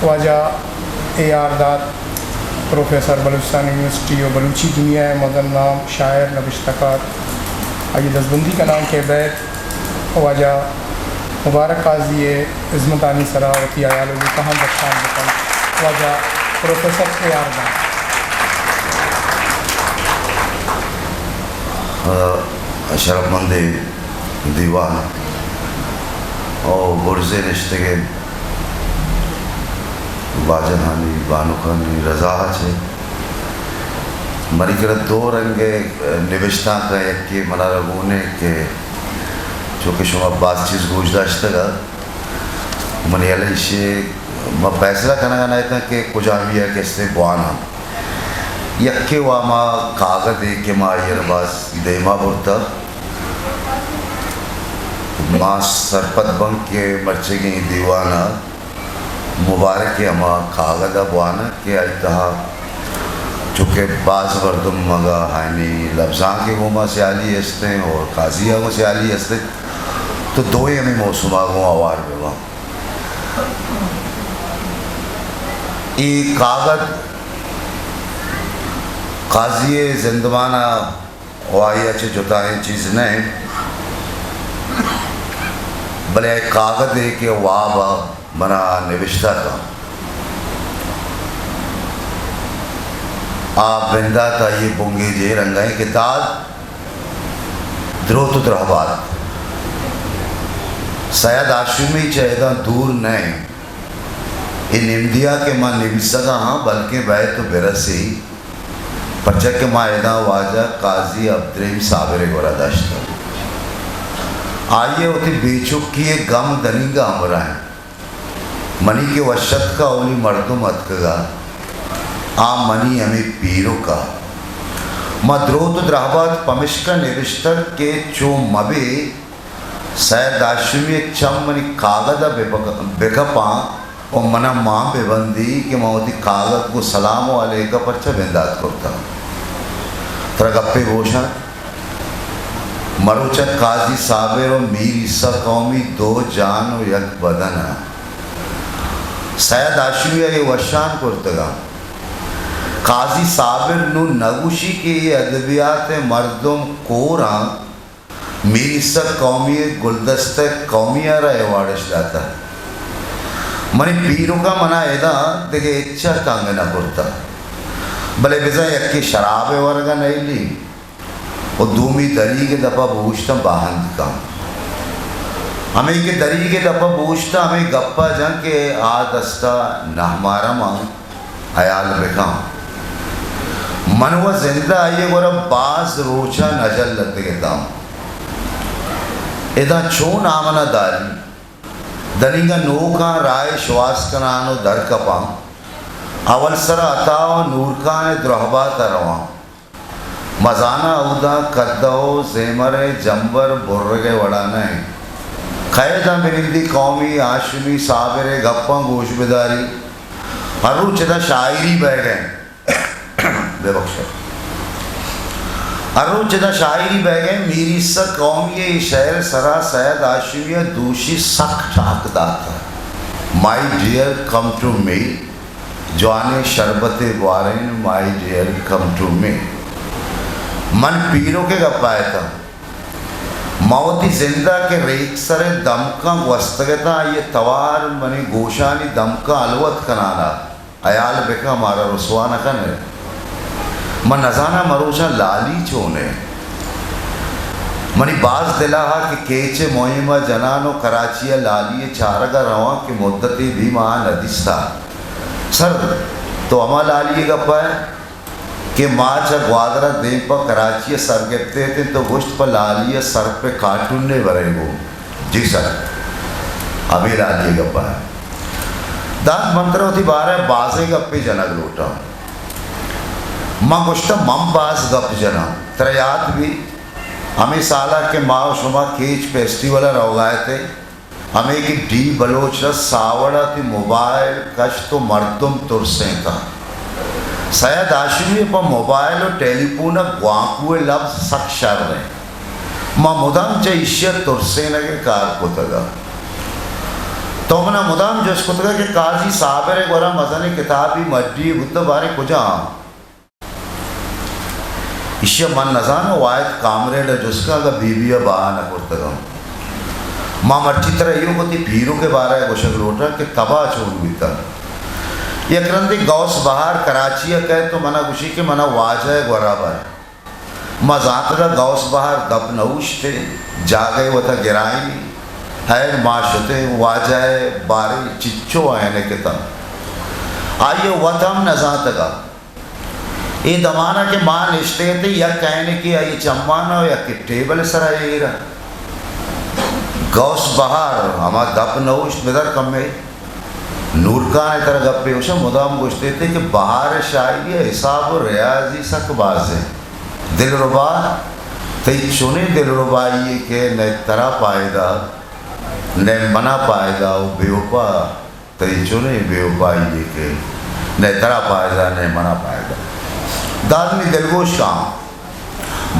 واجہ اے آر داد، پروفیسر، بلوچستان یونیورسٹی و بلوچی دنیا ءِ مزن نام شاعر، نبشتہ کار، آئی ءِ دزبندی کنان کہ بیت واجہ مبارک قاضی ءِ ہزمتانی سرا وتی ہیال و لیکہاں درشان بکنت۔ واجہ پروفیسر اے آر داد۔ آ، شرپمندیں دیوان او برزیں نشتگیں واجہانی، بانکانی رضا ءَ چہ منی کرا دو رنگ ءِ نبشتانک ءَ یکے منارا گون اِنت کہ چونکہ شما باز چیز گوش داشتگ ءَ، منی ہیال ایشی ءَ ما فیصلہ کنگ ءَ نہ اتاں کہ کجامی ءَ کسے بواناں۔ یکے وا ہما کاگدے کہ ما آئی ءَ را باز دیما برتہ۔ ما سرپد باں کہ مرچیگیں دیوان ءَ مبارک ءِ ہما کاگد ءَ بواناں کہ آئی تہا چونکہ باز مردم اگاں آیانی لبزانک ءِ گوما سیالی استیں اور قاضی ءَ گوں سیالی استیں، تو دوئیں ہمے موسم ءَ گوں ہوار بہ باں۔ اے کاگد قاضی ءِ زندمان ءَ و آئی ءَ چہ جتائیں چیز نہ اِنت، بلے اے کاگدے کہ واب ءَ منا نبشتہ کن، آ بندات آئی ءِ بنگیج اے رنگ ءَ اِنت کہ داد، دروت و درہبات۔ سید ہاشمی چہ اداں دور نہ اِنت۔ اے نمدی ءَ کہ ما نبیسگ ءَ آں، بلکیں بئیت و برسی، پرچا کہ ما اداں واجہ قاضی عبدالرحیم صابر ءِ گورا داشتگ۔ آئی ءِ وتی بے چکی ءِ گم دنیگا ہمراہ اِنت۔ منی کہ وش اتک ءَ اولی مردم اتکگ ءَ، آ منی ہمے پیرک ءَ۔ ما دروت و درہبات پمشکا نبشتگ کہ چو مہ بے، سید ہاشمی ءِ چم منی کاگد ءَ بہ بک-، بہ کپاں و منا مان بہ بندی کہ من وتی کاگد گوں سلام و علیک ءَ پرچا بندات کرتگ۔ ترا گپے گوشاں، مروچا قاضی صابر و میر عیسی قومی دو جان و یک بدن اَنت۔ سید ہاشمی ءَ اے وشان کرتگ اَنت۔ قاضی صابر نوں نہ گوشی کہ اے ادبیات ءِ مردم کور اَنت، میر عیسی قومی ءِ گلدستہ قومی ءَ را ایوارڈ اِش داتہ۔ منی پیرک ءَ منا ادا دگہ ہچ ءَ تنگ نہ کرتہ، بلے بزاں یکے شراب ءِ ورگ ءَ نئیلی و دومی دریگ ءِ دپ ءَ بوشتاں باہند کن۔ ہمے کہ دریگ ءِ دپ ءَ بوشتاں، ہمے گپ ءَ جن کہ آ دست ءَ نہ مارم آں۔ ہیال بکن، من و زندہ آئی ءِ گورا باز روچاں نجل لتگ اتاں۔ ادا چون آ منا داری؟ دنیگا نوکاں راہ ءِ شواز کنان و در کپاں۔ اول سرا عطا و نورکان ءِ درہبات ءَ رواں۔ مزاناں اوداں کدہ و زیمر ءِ جمبر برگ ءِ وڑا نہ اِنت۔ کئے داں بنندی قومی ہاشمی صابر ءِ گپاں گوش بداری۔ ہر روچ ادا شاعری بئیگ ءَ اِنت۔ ببخشے۔ ہر روچ ادا شاعری بئیگ ءَ اِنت۔ میر عیسی قومی ءِ اے شئیر ءِ سرا سید ہاشمی ءَ دوشی سک ٹاک Data. My dear, come to me. جوانیں شربتے بوارین، my dear, come to me. من پیرک ءِ گپ ءَ اتاں۔ من وتی زند ءَ کہ ریکسر ءِ دمکاں گوستگ اتاں، آئی ءِ توار منی گوشانی دمکاں ہلوت کنان ءَ۔ ہیال بکن، مارا رسوا نہ کن ئے۔ من نزاناں مروچاں لالی چون ئے۔ منی باز دل ءَ کہ کیچ ءِ مہم ءَ جنان و کراچی ءَ لالی ءِ چارگ ءَ رواں کہ مدتے بی ما آ نہ دیستہ۔ سر، تو ہما لالی ءِ گپ ءَ ئے کہ ما چہ گوادر ءَ دیم پہ کراچی ءَ سر گپتے اتیں، تو گوشت پہ لالی ءَ سر پہ کارٹونے برے گوں۔ جی سر، ہمے لالی ءِ گپ ءَ۔ داد، من ترا وتی بارہ ءَ بازیں گپے جنگ لوٹاں۔ من گوشتہ من باز گپ جناں۔ ترا یات بی، ہمے سال ءَ کہ ما و شما کیچ فیسٹیول ءَ روگا اتیں، ہمے کہ ڈی بلوچ ءَ ساوڑ ءَ وتی موبائل کشت و مردم ترسینتاں۔ سید ہاشمی ءَ پہ موبائل و ٹیلی فون ءَ گوانکو ءِ لبز سک شر اِنت۔ ما مدام چہ ایشی ءَ ترسینگ ءِ کار کتگ ءَ۔ تو منا مدام جست کتگ کہ قاضی صابر ءِ گورا مزنیں کتابی مڈی بوتہ، باریں کجا؟ ایشی ءَ من نزاناں، واحد کامریڈ ءَ جست کن اگاں بی بی ءَ بہا نہ کرتگ انت۔ ما مرچی ترا ایوک وتی پیرک ءِ بارہ ءَ گوشگ لوٹاں کہ تباہ چون بیتگ۔ یک رندے غوث بہار کراچی ءَ کئیت تو منا گوشی کہ منا واجہ ءِ گورا بر۔ ما زانتگ ءَ غوث بہار گپ نہ اوشت ئے، جاگہ ءَ وتا گرائینی۔ ہیر ما شت ایں، واجہ ءَ باریں چچو عینک اتنت۔ آئی ءَ وت ہم نہ زانتگ ءَ۔ اے دمان ءَ کہ ما نشتگ اتیں، یک عینکے آئی چماں ءَ ءُ یکے ٹیبل ءِ سرا ایر ءَ۔ غوث بہار ہما گپ نہ اوشت، بدر کمے۔ نورکان ءَ ترا گپے گوشاں، مدام گوشت ئے کہ بہار ءِ شاعری ءَ حساب ءُ ریاضی سک باز انت۔ دلربا، تئی چونیں دلربائی یے کہ نہ ترا پائدگ، نہ منا پائدگ ءُ بے وپا، تئی چونیں بے وپائی یے کہ نہ ترا پائدگ، نہ منا پائدگ۔ داد منی دلگوش کاں۔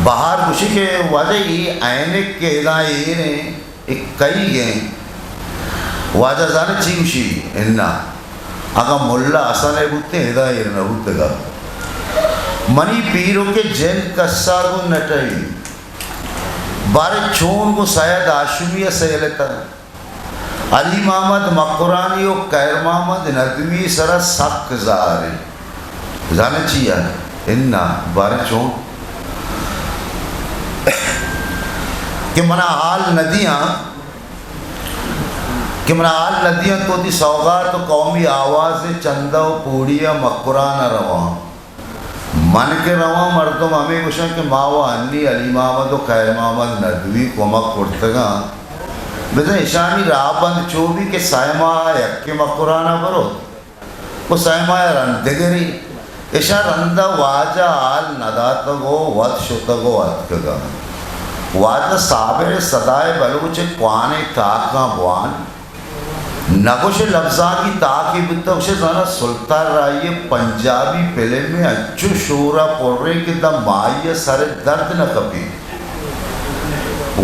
بہار گوشی کہ واجہ اے عینک کہ ادا ایر ایں، اے کئیگ ایں؟ واجہ زانئے چی گوشی؟ اناں، اگاں ملا حسن ءِ بوتیں، ادا ایر نہ بوتگ ات۔ منی پیرک ءِ جند کس ءَ گوں نہ ٹہی۔ باریں چون گوں سید ہاشمی ءَ سیل اتگ۔ علی محمد مکرانی ءُ خیر محمد ندوی ءِ سرا سک زہر ایں۔ زانئے چیا؟ اناں، باریں چون؟ کہ منا حال نہ دیاں، کہ منا حال نہ دیاں، تو وتی سوغات ءُ قومی آواز ءِ چندہ ءُ پوڑی ءَ مکران ءَ رواں۔ من کہ رواں، مردم ہمے گوشاں کہ ما وَ انی علی محمد ءُ خیر محمد ندوی کمک کرتگاں۔ بزاں اشانی راہبند چو بی کہ سئے ماہ ءَ یکے مکران ءَ بروت۔ ءُ سئے ماہ ءَ رند دگرے۔ اشاں رند ءَ واجہ حال نہ داتگ ءُ وت شتگ ءُ اتکگ انت۔ واجہ صابر ءِ صدائے بلوچ ءِ کوہنیں تاکاں بوان، نگوش ءِ لبزانکی تاکے بوتگ، گوش ئے زاناں سلطان راہی ءِ پنجابی پلم ءَ انچو شور ءَ پریں کہ داں ماہی ءَ سر ءِ درد نہ کپیت۔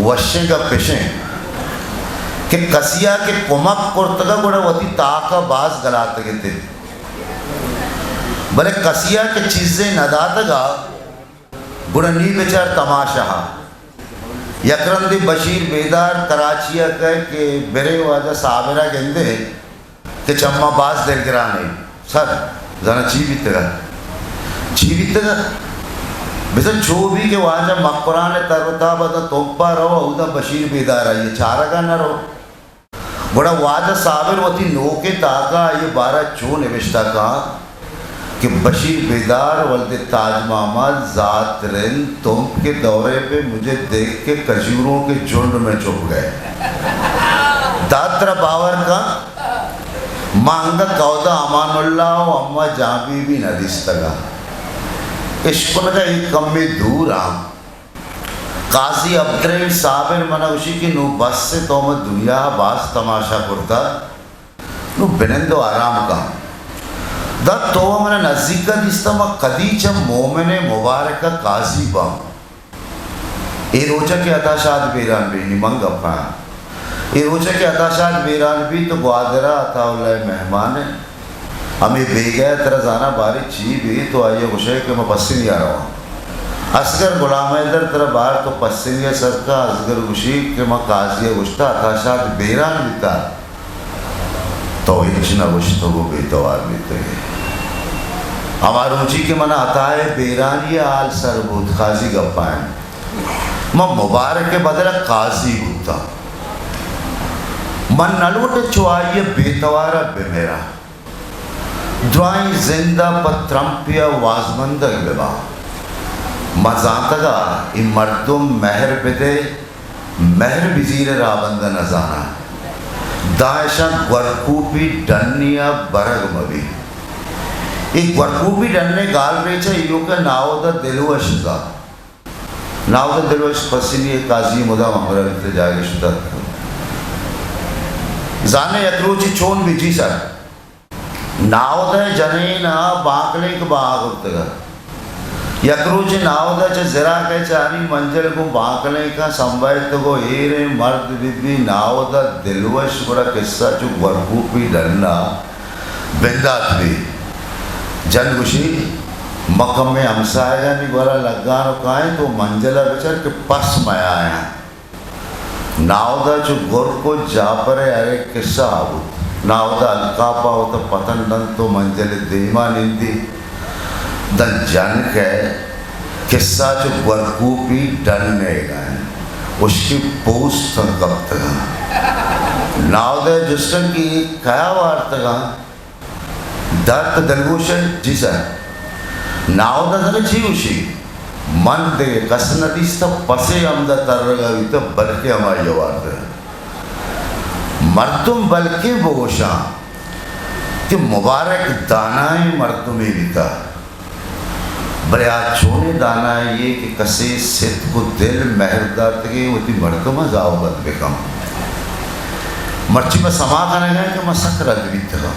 وشیں گپ اش انت کہ کسے ءَ کہ کمک کرتگ ءَ گڑا وتی تاک ءَ باز گلاتگ ات، بلے کسے ءَ کہ چیزے نہ داتگ ءَ گڑا نی بچار تماشا ءَ۔ یک رندے بشیر بیدار کراچی ءَ کئے کہ برے واجہ صابر ءَ گندے۔ کہ چماں باز دلگران ایں۔ سر، زاناں چی بیتگ ات؟ چی بیتگ ات؟ بزاں چو بی کہ واجہ مکران ءِ تر ءُ تاب ءَ داں تمپ ءَ رو، اودا بشیر بیدار آئی ءِ چارگ ءَ نہ رو۔ گڑا واجہ صابر وتی نوکیں تاک ءَ آئی ءِ بارہ ءَ چو نبشتہ کاں کہ بشیر بیدار، ولد تاج محمد، ذات رند، تمپ کے دورے پہ مجھے دیکھ کے کھجوروں کے جھنڈ میں چھپ گئے۔ داد ترا باور کن، ما انگت کہدہ امان اللہ ءُ اما جان بی بی نہ دیستگ ءَ۔ اشکنگ ءَ یک کمے دور آں۔ قاضی عبدالرحیم صابر من ءَ گوشی کہ نوں بس ءَ، تو مئے دنیا ءَ باز تماشا کرتہ، نوں بنند ءُ آرام کن۔ داں تو من ءَ نزیک ءَ دیستہ، ما کدی چہ مومن ءِ مبارک ءَ قاضی باں۔ اے روچ ءَ کہ عطا شاد بیران بی، نی من گپ ءَ آں۔ اے روچ ءَ کہ عطا شاد بیران بی، تو گوادر ءَ عطا اللہ ءِ مہمان ئے۔ ہمے بیگہ ءَ ترا زاناں بارے چی بی، تو آئی ءَ گوشئے کہ ما پسنی ءَ رواں۔ اصغر غلام حیدر ترا بار تو پسنی ءَ سر کن، اصغر گوشی کہ ما قاضی ءَ گوشتہ عطا شاد بیران بیتہ۔ تو ہچ نہ گوشتگ ءُ بے توار بیتگ ئے۔ ہما روچی کہ من ءَ عطا ءِ بیرانی ءِ حال سر بوت، قاضی گپ ءَ انت، من مبارک ءِ بدل ءَ قاضی بوتاں۔ من نہ لوٹت چو آئی ءَ بے توار ءَ بہ مراں۔ درائیں زند ءَ پہ ترمپے ءَ وازمندگ بہ باں۔ من زانتگ ءَ اے مردم مہر بدئے، مہر بزیر ءِ راہبند ءَ نہ زاناں۔ داں اشاں گورکوپی ڈنی ءَ برگ مہ بیت۔ اے گورکوپی ڈن ءِ گالریچ ءَ ایوک ءَ ناہدا دلوش زا۔ ناہدا دلوش پسنی ءِ قاضی مدام ہمراہ بیتہ، جاگہ شتہ۔ زانئے یک روچے چون بی؟ جی سر۔ ناہدا ءِ جنین ءَ بانکلینک بہا کرتگ ات۔ یک روچے ناہدا چہ زراک ءَ چاری منجل گوں بانکلیں کاں سمبہتگ ءُ ایریں مرد بہ بی۔ ناہدا دلوش گڑا کسہ چو گورکوپی ڈن ءَ بندات بی۔ جن گوشی، ما کمیں ہمساہگانی گورا لگان ءُ کائیں، تو منجل ءَ بچار کہ پس میایاں۔ ناہدا چو گرک ءُ جاپر ءِ ہر یک کسہ ءَ بوت۔ ناہدا الکاپ ءَ وتا پتن دنت ءُ منجل ءِ دیما نندی۔ داں جنک ءِ کسہ چو گورکوپی ڈن ئیگ ءَ انت۔ ہشکی پوست ہم کپتگ انت۔ ناہدا ءَ جست کنت کہ اے کیا وارتگ انت؟ داد تو دلگوش ئے؟ جی سر۔ ناہدا زانئے چی گوشی؟ من دگہ کس نہ دیستہ، پسے ہمدا ترگا بیتہ، بلکیں ہمائی ءَ وارتہ۔ مردم بلکیں بگوشاں کہ مبارک دانائیں مردمے بیتہ، بلے آ چونیں دانائے یے کہ کسے ستک ءُ دل مہر داتگیں وتی مردماں زاہ ءُ بد بکن۔ مرچی ما سما کنگا ایں کہ ما سک رد بیتگاں۔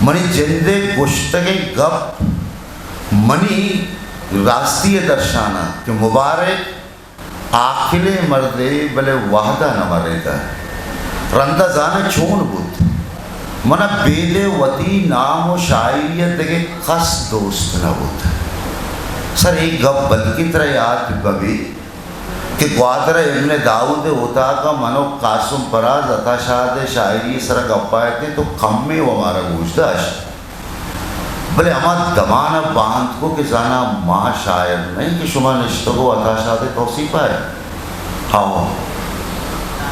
منی جند ءِ گوشتگیں گپ منی راستی ءِ درشان انت کہ مبارک عاقلیں مردے، بلے وہد ءَ نہ مرینتہ۔ رند ءَ زانئے چون بوت؟ من ءَ بیدے وتی نام ءُ شاعری ءَ دگہ کس دوست نہ بوت۔ سر، اے گپ بلکیں ترا یات بہ بیت کہ گوادر ءَ ابن داؤد ءِ اوتاک ءَ من ءُ قاسم پراز عطا شاد ءِ شاعری ءِ سرا گپ ءَ اتیں تو کمے وَ مارا گوش داشت۔ بلے ہما دمان ءَ باہند کو کہ زاناں ما شاعر نہ ایں کہ شما نشتگ ءُ عطا شاد ءِ توسیپ ءَ ئے۔ ہاؤ،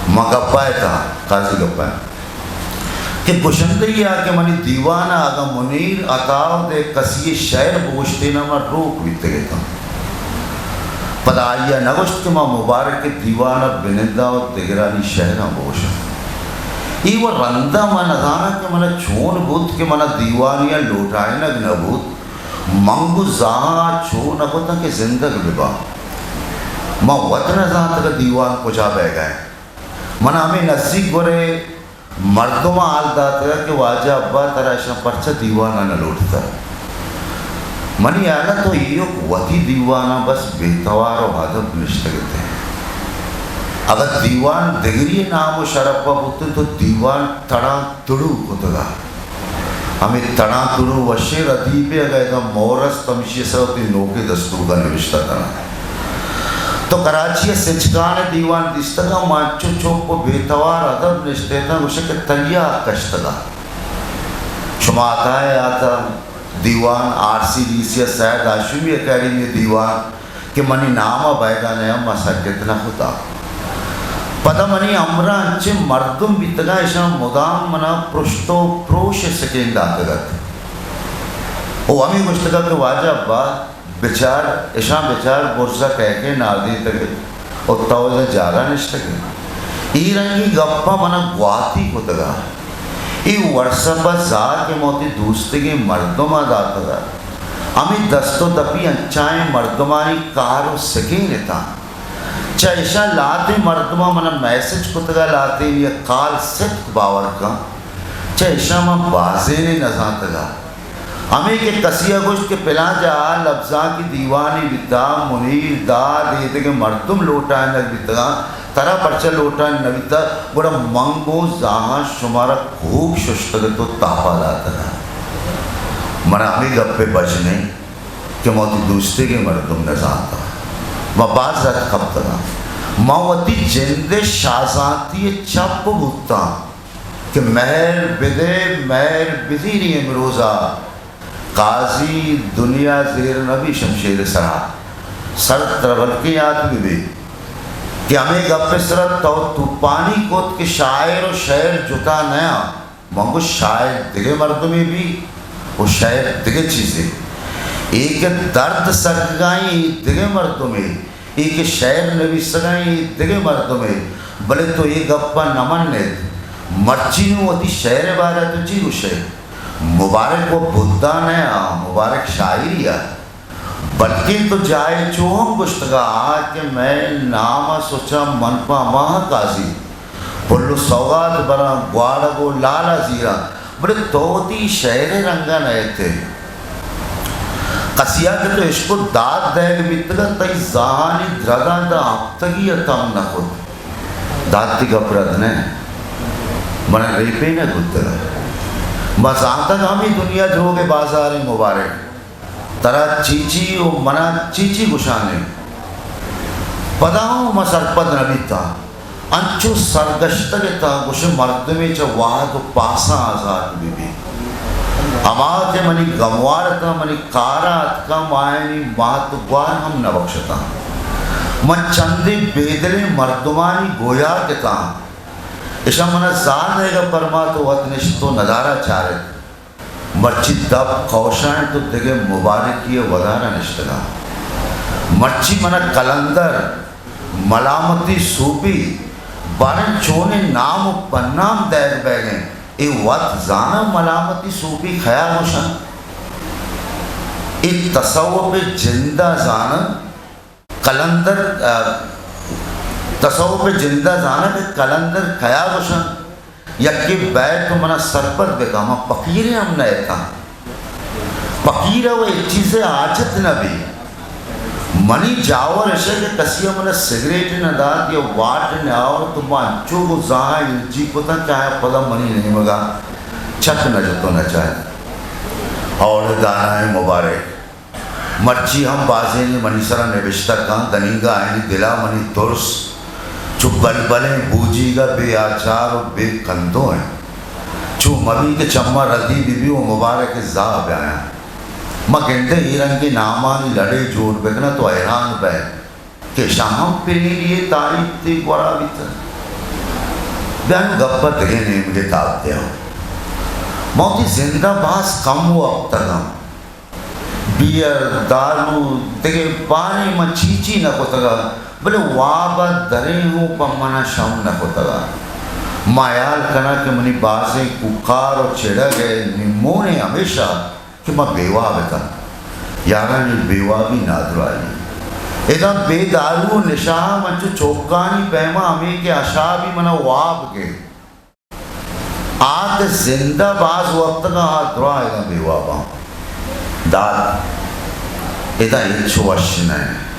ما گپ ءَ اتاں، قاضی گپ ءَ کہ گشندہی ءَ کہ منی دیوان ءَ اگاں منیر عطا ءُ دے کسی ءِ شعر بگوشتین ءَ ما روک بیتگ اتاں۔ پدا آئی ءَ نہ گوشت کہ ما مبارک ءِ دیوان ءَ بننداں ءُ دگرانی شعراں بگوشاں۔ اے وَ رند ءَ من نزاناں کہ من ءَ چون بوت کہ من ءَ دیوانے ءَ لوٹائینگ نہ بوت۔ من گوں زاہاں چو نہ کتاں کہ زندگ بہ باں۔ من وت نہ زانتگ دیوان کجا بئیگ ءَ انت۔ من ءَ ہمے نزیک گورے مردماں حال داتگ کہ واجہ ابا ترا اشاں پرچا دیوان ءَ نہ لوٹتہ؟ منی ہیال ءَ تو ایوک وتی دیوان ءَ بس بے توار ءُ ادب نشتگ ات ئے۔ اگاں دیوان دگری ءِ نام ءُ شرپ ءَ بوتیں تو دیوان تڑاں تڑو کتگ ات۔ ہمے تڑاں تڑو وشیں ردیپے، اگاں ادا مور است ہمیشی ءِ سرا وتی نوکیں دستونک ءَ نبشتہ کناں۔ تو کراچی ءَ سچکان ءِ دیوان دیستگ ءَ، ما انچو چپ ءُ بے توار ادب نشتہ اتاں، گوشے کہ تلیاک کشتگ ءَ۔ شما عطا ءِ آتا دیوان، آر سی ڈی سی ءِ سید ہاشمی اکیڈمی ءِ دیوان کہ منی نام ءَ بئیگ ءَ نہ انت، ما سرگت نہ کتاں۔ پدا منی ہمراہ انچیں مردم بیتگاں، ایشاں مدام من ءَ پرشت ءُ پروش ءِ سکین داتگ ات ءُ ہمے گوشتگ ات کہ واجہ ابا، بچار، اشاں بچار، برز ءَ کئے کئے نادینتگ ات ءُ تو ادا جاگہ نشتگ ئے۔ اے رنگیں گپاں من ءَ گواتی کتگ ءَ۔ اے وٹس اپ ءَ زاہ کہ من وتی دوستیگیں مردماں داتگ ءَ۔ ہمے دست ءُ دپی انچائیں مردمانی کار ءُ سکین اتاں۔ چہ اشاں لہتیں مردماں من ءَ میسج کتگ ءَ، لہتیں یک کال، ستک باور کن، چہ اشاں من بازینے نزانتگ ءَ۔ ہمے کہ کسی ءَ گوشت کہ پلاں جاہ ءَ لبزانکی دیوانے بیتہ، منیر داد، ایدگہ مردم لوٹائینگ بیتگاں، ترا پرچہ لوٹائینگ نہ بیتہ، گڑا من گوں زاہاں شمارا کوک ششتگ ات ءُ تاپا داتگ ات۔ من ءَ ہمے گپ ءِ بژن انت کہ من وتی دوستیگیں مردم نزانتاں۔ من باز رد کپتگاں۔ من وتی جند ءِ شاہزانتی ءِ چپ بوتاں۔ کہ مہر بدے، مہر بزیری امروزا، قاضی دنیا زیر نبی شمشیر سرا۔ سر ترا بلکیں یات بہ بیت کہ ہمے گپ سرا تو توپانی کت کہ شاعر ءُ شعر جتا نیاں۔ من گوشت شاعر دگہ مردمے بی ءُ شعر دگہ چیزے۔ اے کہ درد سگگائیں اے دگہ مردمے۔ اے کہ شعر نبیسگائیں اے دگہ مردمے، بلے تو اے گپ ءَ نہ من ایت۔ مرچی نوں وتی شعر ءِ بارہ ءَ تو چی گوش ئے؟ مبارک وَ بھدا نہ آں، مبارک شاعرے آ۔ بلکیں تو جاہے چو ہم گوشتگ ءَ کہ مئے نام ءَ سوچاں من پہ ہماہاں قاضی پل ءُ سوغات براں، گواڑگ ءُ لال ءَ زیراں، بلے تو وتی شعر ءِ رنگ ءَ نہ ایت ئے۔ کسیا کہ تو اشکت داد دئیگ بیتگ ات، تئی زاہانی درد ءَ داں ہپتگی ءَ تم نہ کت۔ داد تی گپ رد نہ، من ءَ ریپین ءَ گوتگ ات۔ ما زانتگ ہمے دنیا دروگ ءِ بازارے۔ مبارک، ترا چی چی و من ءَ چی چی گوشان ئے؟ پدا ہوں ما سرپد نہ بیتاں۔ انچو سرگشتگ اتاں، گوشے مردمے چہ وہد و پاساں آزات بہ بیت۔ ہما کہ منی گموار اتاں، منی کار ءَ اتکاں، ما آیانی مات و گوار ہم نہ بکشتاں۔ من چندے بے دلیں مردمانی گویاک اتاں، اشاں من ءَ زاہ دئیگ ءَ پرمات و وت نشت و ندارہ چارت۔ مرچی دپ کوشاں انت و دگہ مبارکی ءِ ودار ءَ نشتگاں۔ مرچی من ءَ کلندر، ملامتی صوفی، باریں چونیں نام و پنام دئیگ بئیگ انت۔ اے وت زاناں ملامتی صوفی کیا گوشاں؟ اے تصوف جند ءَ زاناں۔ کلندر، آ، تصوف جند ءَ زاناں کہ کلندر کیا گوشاں؟ یکے بئیت و من ءَ سرپد بکن، من پکیرے ہم نہ اتاں۔ پکیر ءَ و ہچ چیزے حاجت نہ بی۔ منی جاور اش کہ کسی ءَ من ءَ سگریٹ نہ دات یا واٹ نہ آورت، تو ما انچو گوں زاہ ءَ الجی کتاں کہ آیاں پدا منی نیمگ ءَ چک نہ جت و نہ چارت۔ اور دانائیں مبارک۔ مرچی ہم بازینے منی سرا نبشتہ کن، دنیگا آیانی دلا منی ترس چو بلبلیں بوجیگا بے آچار و بے کندو انت۔ چو مبی کہ چما ردی بہ بی و مبارک زاہ بیایاں۔ ما گندے اے رنگیں نامانی لڑے جوڑ بکناں تو حیران بئے کہ اشاں ہم پریری ءِ تاریخ تے گورا بیتگ۔ بیا نوں گپ ءَ دگہ نیمگے تاب دیاں۔ ما وتی زند ءَ باز کم وپتگاں۔ بیئر، دارو، دگہ باریں من چی چی نہ کتگ ءَ، بلے واب ءَ دریں ہوں پہ من ءَ شم نہ کتگ ءَ۔ ما ہیال کناں کہ منی بازیں کوکار ءُ چڑگ ءِ نیمونے ہمیش ءَ کہ ما بے واب اتاں۔ یارانی بے وابی نادراہی۔ ادا بے دارو ءُ نشہ ءَ من چو چوکانی پیما ہمے کہ اشابی من ءَ واب گیت۔ آ کہ زند ءَ باز وپتگاں، آ دراہ اگاں بے واباں۔ داد، ادا ہچ وش نہ انت۔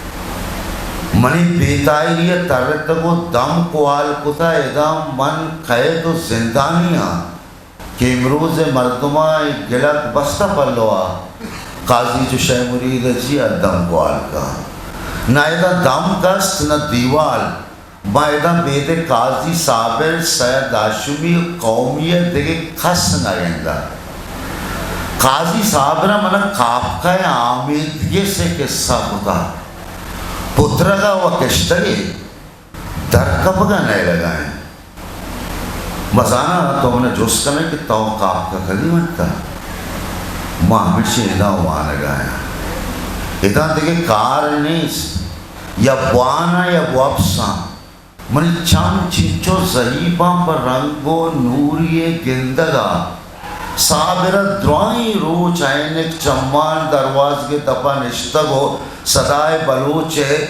منی بے تاہیری ءَ ترتگ ءُ دم کوال کتہ، ادا من قید ءُ زندانی آں۔ کہ امروز ءِ مردماں اے گلگ بستہ پلو ءَ، قاضی چو شے مرید ءَ چیا دم گوال کن؟ نہ ادا دم کست نہ دیوال۔ ما ادا بید قاضی صابر، سید ہاشمی، قومی ءَ دگہ کس نہ گنداں۔ قاضی صابر ءَ من ءَ کافکا ءِ آمیدگس ءِ قصہ کتہ۔ پترگ ءَ و کشتگ ئے۔ درکپگ ءَ نیلگ ءَ انت۔ ما زاناں تو من ءَ جست کن ئے کہ تو کافکا کدی ونتہ؟ ما ہمیشی ادا وانگ ءَ آں۔ ادا دگہ کار نیست۔ یا بواناں یا بوپساں۔ منی چم چنچو زہیباں پہ رنگ ءُ نوری ءِ گندگ ءَ۔ صابر ءَ درائیں روچ عینک چماں دروازگ ءِ دپ ءَ نشتگ ءُ صدائے بلوچ ءِ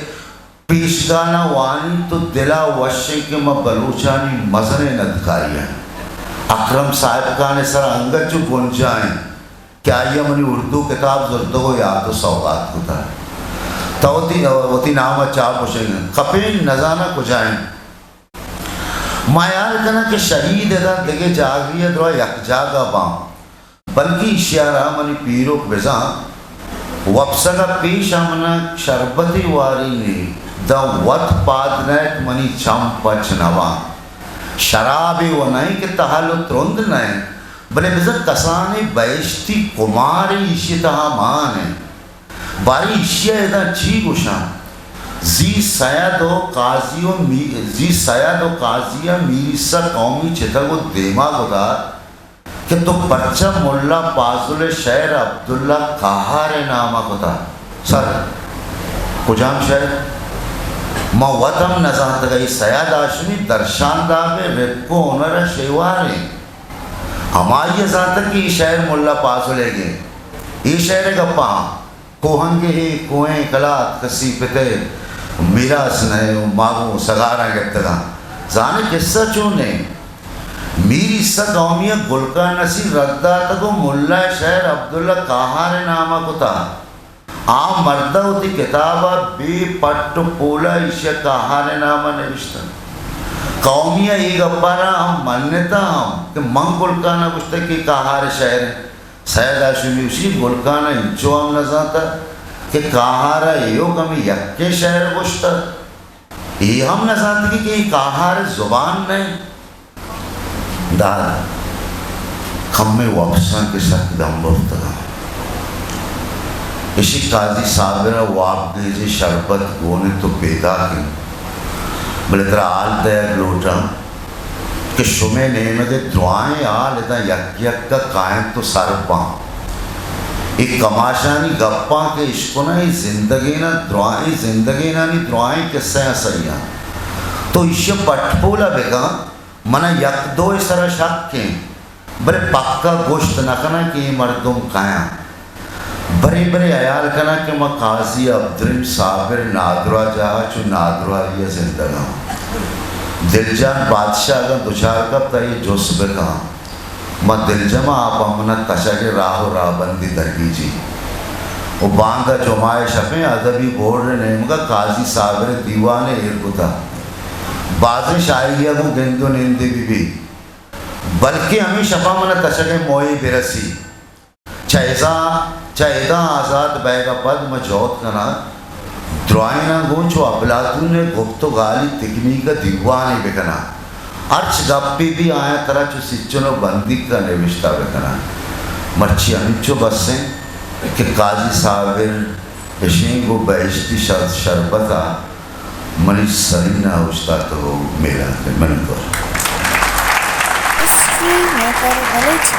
پیشگانا وانینت و دلا وش انت کہ ما بلوچانی مزنیں ندکاری آں۔ اکرم صاحب خان ءِ سرا انگت چو بنجاہ انت کہ آئی ءَ منی اردو کتاب زرتگ و یات و سوغات کتگ۔ تو وتی، وتی نام ءَ چا گوشگ انت؟ کپین، نزاناں کجا انت۔ ما ہیال کناں کہ شہید ادا دگہ جاگہے ءَ درا یک جاگہ باں۔ بلکیں ایشی ءَ را منی پیرک بزاں وپسگ ءَ پیش ءَ من ءَ شربتے وارینیت، داں وت پاد نئیت منی چم پچ نہ باں۔ شرابے و نئیں کہ تہل و ترند نئیں، بلے بزاں کسانیں بہشتی کمارے ایشی ءِ تہا مان انت۔ باریں ایشی ءَ ادا چی گوشاں؟ زی سید و قاضی و می-، زی سید و قاضی ءَ میر عیسی قومی چتگ و دیما کتگ کہ تو پرچا ملا پازل ءِ شئیر عبداللہ قہار ءِ نام ءَ کتہ؟ سر، کجام شئیر؟ ما وت ہم نزانتگ۔ اے سید ہاشمی درشانداب ءِ رپک ءُ ہنر ءِ شیوار انت۔ ہمائی ءَ زانتگ کہ اے شئیر ملا پازل ئیگ انت۔ اے شئیر ءِ گپاں۔ کوہنگے کوہیں کلات کسی پت ءِ میراث نہ ءُ ما گوں سگاراں گپتگاں۔ زانئے قصہ چون انت؟ میر عیسی قومی ءَ گل خان نصیر رد داتگ ءُ ملا ءِ شئیر عبداللہ قہار ءِ نام ءَ کتہ۔ آ مرد ءَ وتی کتاب ءَ بے پٹ ءُ پول ءَ ایشی ءَ کاہار ءِ نام ءَ نبشتہ۔ قومی ءَ اے گپ ءَ را ہم منتہ ہم کہ من گل خان ءَ گوشتہ کہ کاہار ءِ شاعر اِنت۔ سید ہاشمی گوشی گل خان ءَ انچو ہم نہ زانتہ کہ کاہار ءَ ایوک ہمے یکیں شاعر گوشتہ۔ اے ہم نہ زانتگی کہ اے کاہار ءِ زبان نہ اِنت۔ داد کمے وپساں کہ سک دم برتگاں۔ ایشی قاضی صابر ءَ وابگیجیں شربت گون اِنت ءُ پیداک اِنت۔ بلے ترا حال دئیگ لوٹاں کہ شمئے نیمگ ءَ درائیں حال ادا یک یک ءَ کاینت ءُ سر باں۔ اے کماشانی گپاں کہ اشکناں، اے زندگیناں درائیں، زندگینانی درائیں کسہ ءَ سہی آں۔ تو ایشی ءَ پٹ پول ءَ بکن، من ءَ یک دوئے سر ءَ شک اِنت، بلے پکا گوشت نہ کناں کہ اے مردم کئے آں۔ برے برے ہیال کناں کہ ما قاضی عبدالرحیم صابر نادراہجاہ ءَ چو نادراہی ءَ زندگ آں۔ دلجان بادشاہ اگاں دچار کپت، آئی ءَ جست بکن۔ ما دلجم آں، آ پہ من ءَ تچگ ءِ راہ ءُ راہبندی درگیجی۔ ءُ باندا جمعہ ءِ شپیں ادبی بورڈ ءِ نیمگ ءَ قاضی صابر ءِ دیوانے ایر کتہ۔ بازیں شاعری ءَ گوں گند ءُ نندے بہ بیت، بلکیں ہمے شپاں من ءَ تچگ ءِ موہے برسی۔ چہ ادا، چہ ادا آزات بئیگ ءَ پد من جہد کناں، درائیناں گوں چو اپلاتون ءِ گپت ءُ گالی تکنیک ءَ دیوانے بکناں۔ ہرچ گپے بی آیاں ترا چو سچن ءُ بندیک ءَ نبشتہ بکناں۔ مرچی ہمینچو بس اِنت کہ قاضی صابر اشیں گوں بہشتی شر-، شربت ءَ منی سرین ءَ اوشتاتگ ءُ میلان کنت۔ منتوار۔ History maker Baloch